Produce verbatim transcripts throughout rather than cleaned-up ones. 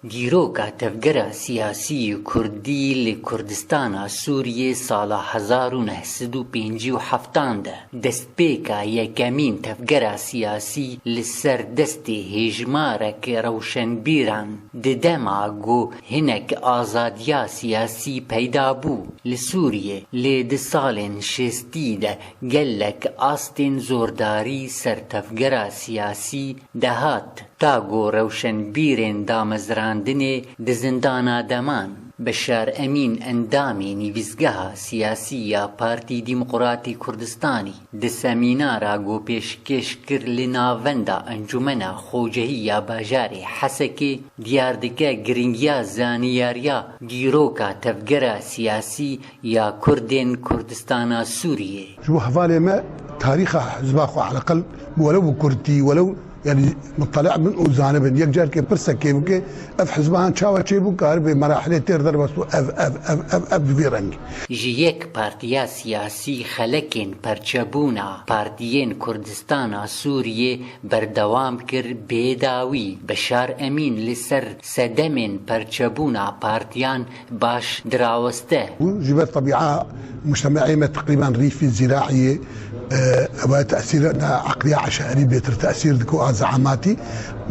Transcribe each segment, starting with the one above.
Dîroka tevgera siyasî yê Kurdî li Kurdistana Sûriyê sala hezar û neh sed û pêncî û heftan de, destpêka yekemîn tevgera siyasî li ser destê hêjmarek rewşenbîran, di dema ku hinek azadiya siyasî peyda bû li Sûriyê, lê di salên şêstî de gelek astên zordarî ser tevgera siyasî dehat. Ta ku rewşenbîrên damezrandinê di zindana de man. Beşar Emîn, endamê nivîsgeha siyasî ya Partî Demokratî Kurdistanî, di semînara ku pêşkêş kir li navenda Encûmena Xocehî ya bajarê Hesekê, diyar dike girîngiya zaniyariya dîroka tevgera siyasî ya Kurdên Kurdistana Sûriyê. Ji bo hevalê me tarîxa hizba xwe eleqel welew bi kurtî, welew, yanî, mutali'a bin û zanibin. Yek carkê pirsek kê bike, ev hizba han çawa çêbû, karibê merahilê têr derbas û ev, ev, ev, ev, ev bi vî rengî. Ji yek partiya siyasî xelekên perçebûna partiyên Kurdistana Sûriyê berdewam kir bê dawî. Beşar Emîn li ser sedemên perçebûna partiyan baş diraweste. Û ji ber tebîa mujtemeê me teqrîben rîfî zîraî ye, e, ev tesîr na eqliya eşarî bêtir tesîr dike û a ze'amatî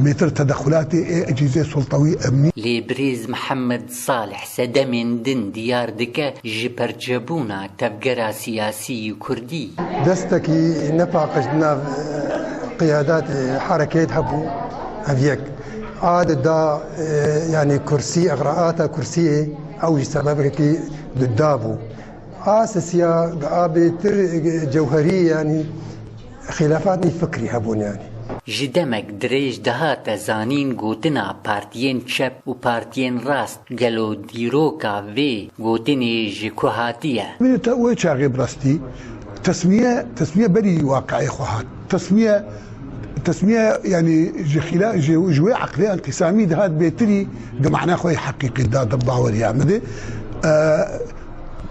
bêtir tedexulatê ê ecîzê sultewî emnî. Lê birêz Mihemed Salih sedemên din diyar dike ji perçebûna tevgera siyasî yê Kurdî. Destekî nepaqij di nav, e, qiyadatê herekê de hebû, ev yek. A dida, e, yanî kursî, egraata kursiyê, ew jî sebebekî dida bû. A sisiya, a bêtir, e, cewherî, yanî xîlafatî fikrî hebûn, yanî. Ji demek dirêj dihate zanîn gotina partiyên çep û partiyên rast. Gelo dîroka vê gotinê ji ku hatiye? Min te wê çaxê bi rastî tesmiye, tesmiye berî waqiê xwe hat. Tesmiye, tesmiye, yanî ji xîla-, ji, ji wê eqlê enqîsamî dihat bêtirî di mana xwe yê heqîqî da, di baweriya min de. E,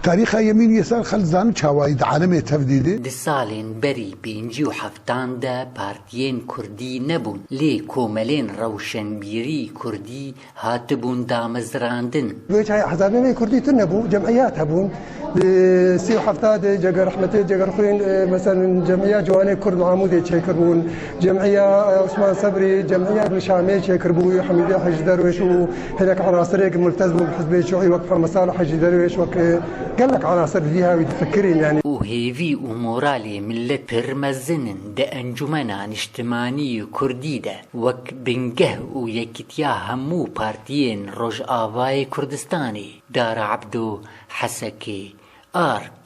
tarîxa yemîn yê ser xelk zanin çawayî di alemê tev dî de. Di salên berî pêncî û heftan de partiyên kurdî nebûn, lê komelên rewşenbîrî kurdî hatibûn damezrandin. Wê çaxê ehzabê me kurdî tune bû, cemiyat hebûn. Di sî û hefta de Ceger Rehmetê, Ceger Xwîn, e, meselen, cemiya ciwanê Kurd li Amûdê çêkirbûn. Cemiya, e, Osman Sebrî, cemiya li Şamê çêkirbû, Hemîdê Hecî Derwêş û hinek enasirêk multez bûn bi Hizbê Şiûî wek Hemesal Hecî Derwêş, wek, e, gelek enasir li vî hawî difikirîn, yanî. Û hêvî û moralê milet pir mezin in di Encûmena Niştimanî Kurdî de. Wek bingeh û yekîtiya hemû partiyên Rojavayê Kurdistanê, Dara Ebdo, Hesekê, Ark.